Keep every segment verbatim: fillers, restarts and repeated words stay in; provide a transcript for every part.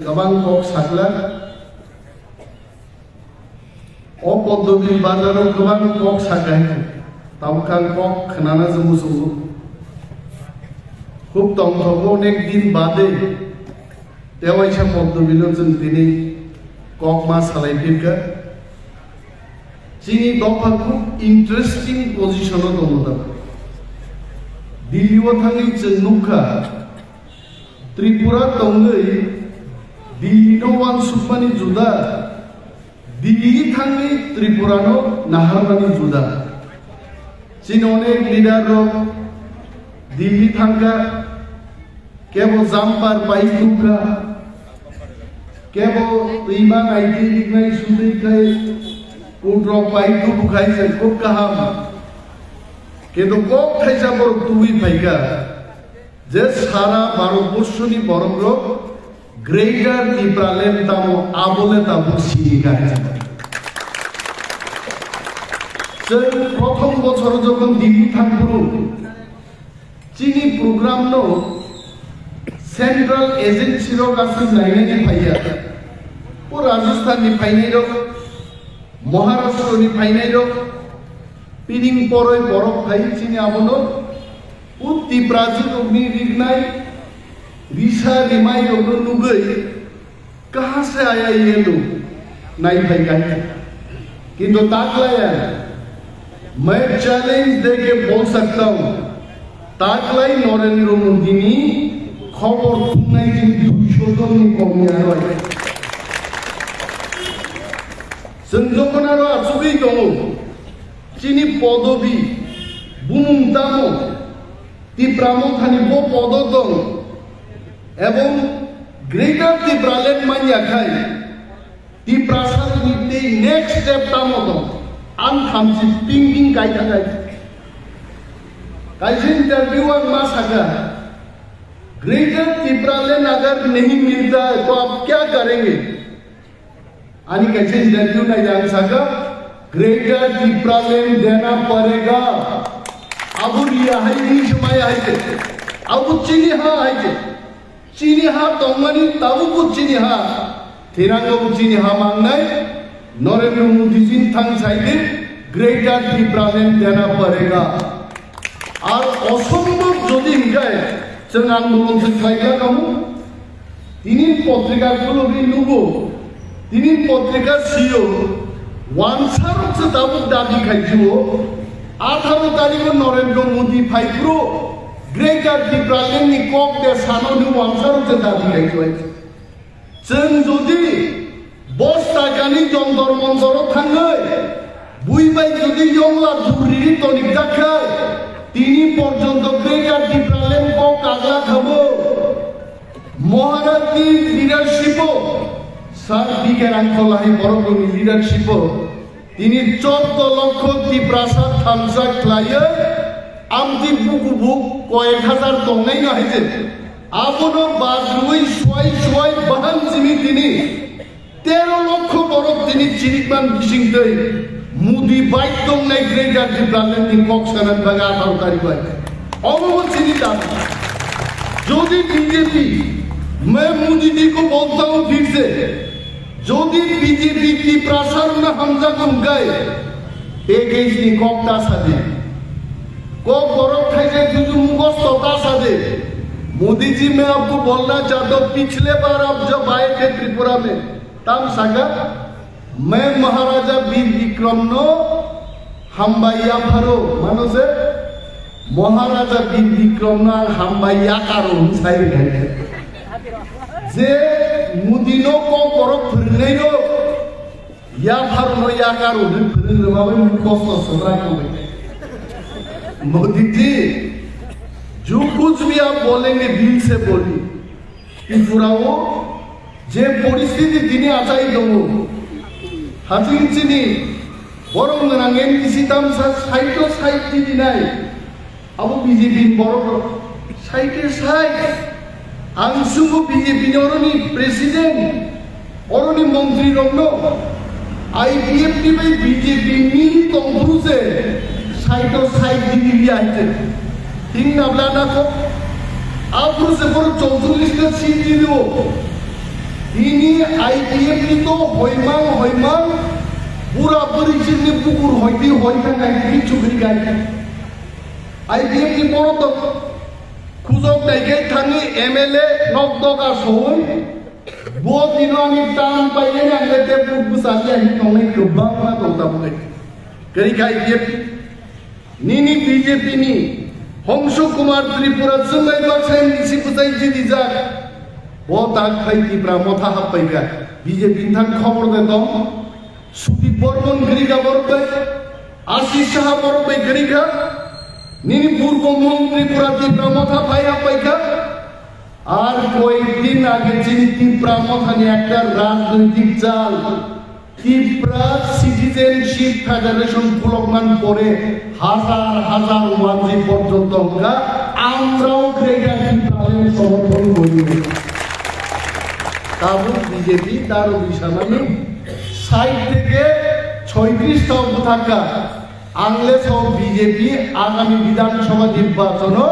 Kwbang kok sakla. O Poddobil bazaro kwbang kok sakha. Tabuk ang kok khnana se muchungo. Khub tongthogo, onek din bade tewaisa Poddobilo chwng tini kok ma salai phirkha. Chini dopha khub interesting position-o tongo da. Delhi-o thangwi chwng nukha, Tripura tongwi Delhi-no uansukmani juda, Delhi thangwi Tripura-no naharmani juda. Chini onek leader-rok Delhi thangkha, kebo jumper pai thukha, kebo twima naidi riknai sudui khai utrok pai tubu khai se khub kaham. Kintu kok thaisa borok tubui phaikha, je sara Bharatborshoni borokrok Greater Tipraland tamo, abole tabuk sini kha. Chwng prothom bochor jokhon Delhi thangphuru, chini program no central agency rok aswk nainani phaiya. O Rajasthan ni phainai rok, Maharashtra ni phainai rok, pining poroi borok phai chini abono o Tiprajwk rokni riknai risa rimai rokno nugwi कहाँ से आया ये लोग? Nai phai kha. Kintu taklaya, मैं चैलेंज दे के बोल सकता हूँ, taklai Narendra Modi ni khobor thumnai chini duisho jon ni kom ya roi. Chwng jokhon aro achugwi tongo, chini podobi bumung tamo, Tipra Mothani bo podo tong, ebong Greater Tipraland manya khai, Tiprasa ni tei next step tamo tong, ang thamchi ping ping kai thangai. Kaisa interview ang ma saka, Greater Tipraland agar nahi milta hai to aap kya karenge? Ani kaisa interview nai ang saka, Greater Tipraland dena parega. Abo riya hai ni se maya hai se. Abo chini ha hai se. Chini ha tongmani tabukbo chini ha. Thinango chini ha mangnai. Narendra Modi jin thang saidi Greater Tipraland dena parega. Ar osombhob jodi hinkhai, chwng ang bolong se khlai kha kamu. Tini potrika khulugwi nugo, tini potrika sio, wansarok se tabuk dabi khaijio, atharo tarikho Narendra Modi phaiphuru, Greater Tipraland ni kok de sano ni wansarok se dabi khaijio. Chwng jodi bosta kani jontor montoro thangwi, bui bai jodi yongla duriri tonik dakha, tini porjonto Greater Tipraland kok kagla thabo. Maharaj ni leadership o, Sir B K Rangkhola hai borok ni leadership o, tini choddo lokho Tiprasa thansa khlaiwi, amtwi bukubu koyek hajar tongnai no hai je. Abono badrwi suai suai bahan simi tini tero lokho borok tini chirikman bisingtwi Modi bai tongnai Greater Tipraland ni kok sanan bagwi atharo tarikh bai. Omo bo chini dabi. Jodi B J P, main Modi ji ko bolta hoon phir se, jodi B J P Tiprasa rokno hamjak wngkhai, package ni kok ta sadi. Kok borok thaisai thuju mugosto ta sadi. Modi ji, main aapko bolna chahta hoon, pichhle baar aap jab aaye the Tripura mein, tam saka, main Maharaja Bir Bikram no hambai yapharo, mano se, Maharaja Bir Bikram no ang hambai yakaro hwn sai rwkha. Je Modi no kok borok phwrwngnai rok, yapharo no yakaro hwn phwrwng rwma bai mung kosto swbrak wngwi. Modi ji, jo kuch bhi aap bolenge dil se boli. Tripura o je poristhiti tini achai tongo, haching chini borok gwnang M D C tamsa side o side tini nai, abo B J P ni borok rok side o side. Ang sungo B J P ni oroni president, oroni montri rokno, I P F T bai B J P mili tongphuru se side o side dini liya hai se. Tin nabla na ko. Aphuru se borok chowcholish ta seat dini o. Tini I P F ni to hoimang hoimang bura bwrwi chini bukur hoidi hoikha nai tini chukri gai. I P F ni borok to khujok naikai thangwi M L A nok doga sowi bo tino ani tam painani ang le tei buk bwsajya hin tongnai kwbangma tong tabuk nai. Kwrwi kha I P F ni. Nini B J P ni Hongshu Kumar Tripura chwngbai baksa M D C bwchai jidijak. Bo tak phai Tipra Motha happaikha. B J P ni thang khobor de tong. Sudip Bormon kwrwi kha borok bai. Ashish Saha borok bai kwrwi kha. Nini Purbo Mungli pura Tipra Motha phai happaikha. Ar koyekdin age chini Tipra Mothani ekta rajnoitik chal, Tipra Citizenship Federation khulokman pore hazar hazar wanji porjonto wngkha, amrao Greater Tipraland somorthon hoyo. Tabuk B J P daro bisanani sait theke soitrish tao bwthakha. Ang le sao B J P agami Bidhan Sabha nirbachano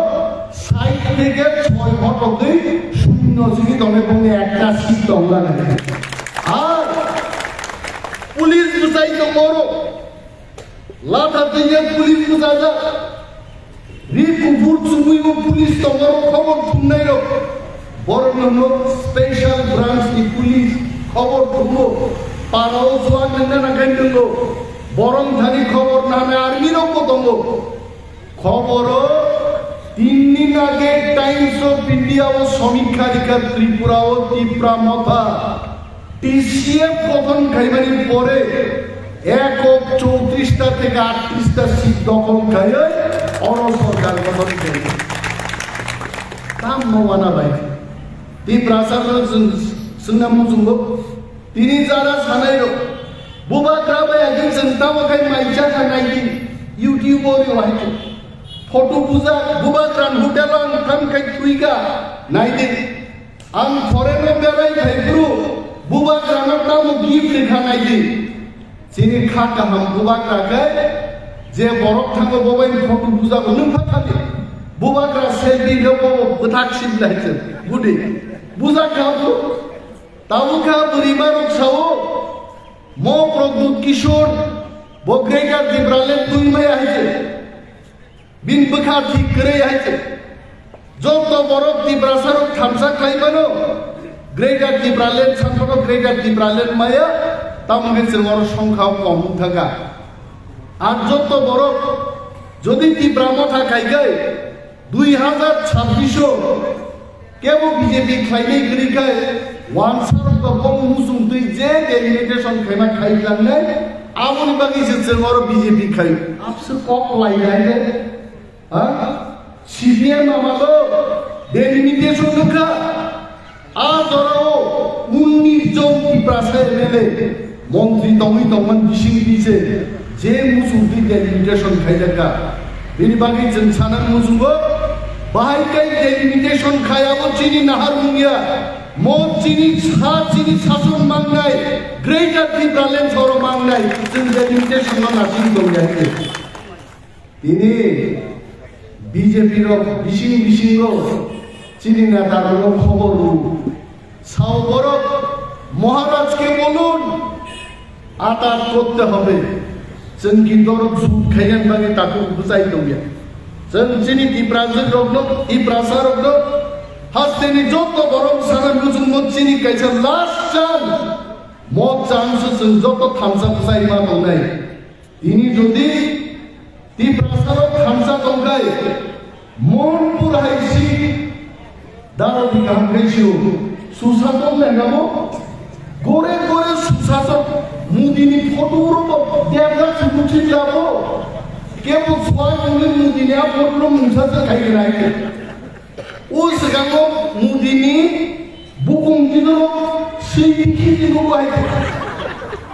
sait theke soi hotok dui shunyo sini tongni bongni ekta seat tong lagai. Ar police bwsai tongmoro latha twiya police bwsajak. Ri kuphur chumui bo police tongmoro khobor thumnai rok. Borok no special branch ni police khobor thumbo. Parao juan nangna nangkai nungo. Borok thani khobor nana army rok bo tongo. Khoboro tin din age Times of India o somikha rikha Tripura o Tipra Motha T C F gothon khaimani pore ekok chowtrista theke attrista seat dokhol khaiwi oro sorkar gothon khaio. Tamno wana bai. Tiprasa no chwng swngna muchungo. Tini jara sanai rok. Bubagra bai agi chwng tamo khai maisa kha nai di. YouTube o ri wahai khe. Photo bujak Bubagra hotel ang tham khai thuika nai di. Ang foreign o berai phai bru, bubagrano tamo gift rikha nai di. Chini kha kaham bubagra khe je borok thango bo bai photo bujago nwng pha thani. Bubagra selfie rw bo bwthak sim lai se. Budi. Bujak kha bru. Tabuk kha bwrwi ma rok sao. Mo Pradyut Kishore bo Greater Tipraland twi maya hai se. Bini bwkha thik kwrwi hai se. Joto borok Tiprasa rok thamsa khlai mano. Greater Tipraland, Santono Greater Tipraland maya, tamo hwnkhe chwng oro songkha o kom wng thangkha. Ar joto borok jodi Tipra Motha khai khai dui hazar chabbish o kebo B J P khlainai kwrwi khai wansa rok bo bong muchung twi je delimitation khaima khai langnai, aboni bagwi se chwng oro B J P khai. Abse kok lai lai de. Ha? C P M amalo delimitation wngkha. A jorao unnish jon Tiprasa M L A montri tongwi tongmani bising bise je muchungtwi delimitation khaijakha. Bini bagwi chwng sana muchungo, bahai kai delimitation khayabo chini nahar mungya. Mo chini sa chini sason mangnai, Greater Tipraland soro mangnai, chwng delimitation no nasing tongya. Tini B J P rok bising bisingo chini neta rok khobor rw. Sao borok Maharaj ke bolun, atat korte hobe. Chwng ki dorok jut khaiyan bagwi takhuk bwchai tongya. Chwng chini Tiprasa rokno, Tiprasa rokno hasteni joto borok sana muchungmo chini kaisa last chance. Mo chance chwng joto thamsa bwchai ma tongnai. Tini jodi Tiprasa rok thamsa tongkhai, Manipur hai si daro di kaham khai sio. Susason nangamo, gore gore Susason, Modi ni photo ro debra chukuchi jabo. Kebo suai uni Modi ni a photo ro mungsa se khai rai. O swkango Modi ni bukung jidoro swi khiti nugo hai.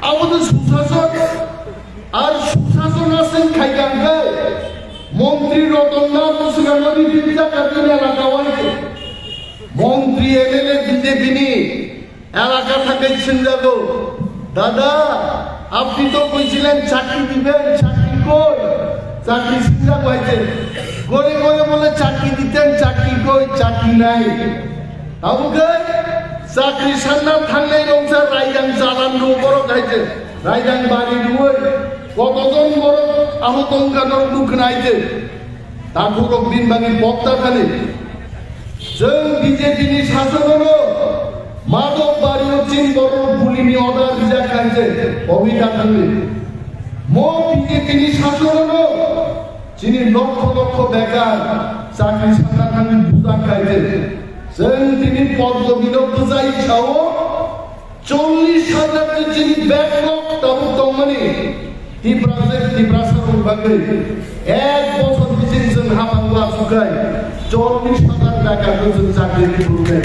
Abo de Susason, ar Susason aswk khai kang khe, Montri Ratan Nal o swkango ripinjak kha tini elaka o hai. Montri M L A B J P ni elaka thangwi swngjago, "Dada, apni to koichilen chakri diben, chakri koi?" Chakri swngjago hai je. Gore gore bole chakri diten, chakri koi, chakri nai. Abo khe Chakri sanna thangnai rok ja raidang jalan rw borok hai je, raidang bari rwi, kotojon borok aho tongka norok nukna hai je, takhuk rok din bagi pokta thani. Chwng B J P ni sasono madok bari o chin borok bulini order rijak hai je, obi ta thangli. Mo B J P ni sasono chini lokho lokho bekar chakri sanna thangwi bujak khai je. Chwng tini poddo bilok bujai sao, chollish hajar je chini backlog tabuk tongmani Tiprasa, Tiprasa rok bagwi ek bochor bising chwng hapang lachukai chollish hajar bekar chwng chakri rwkhe.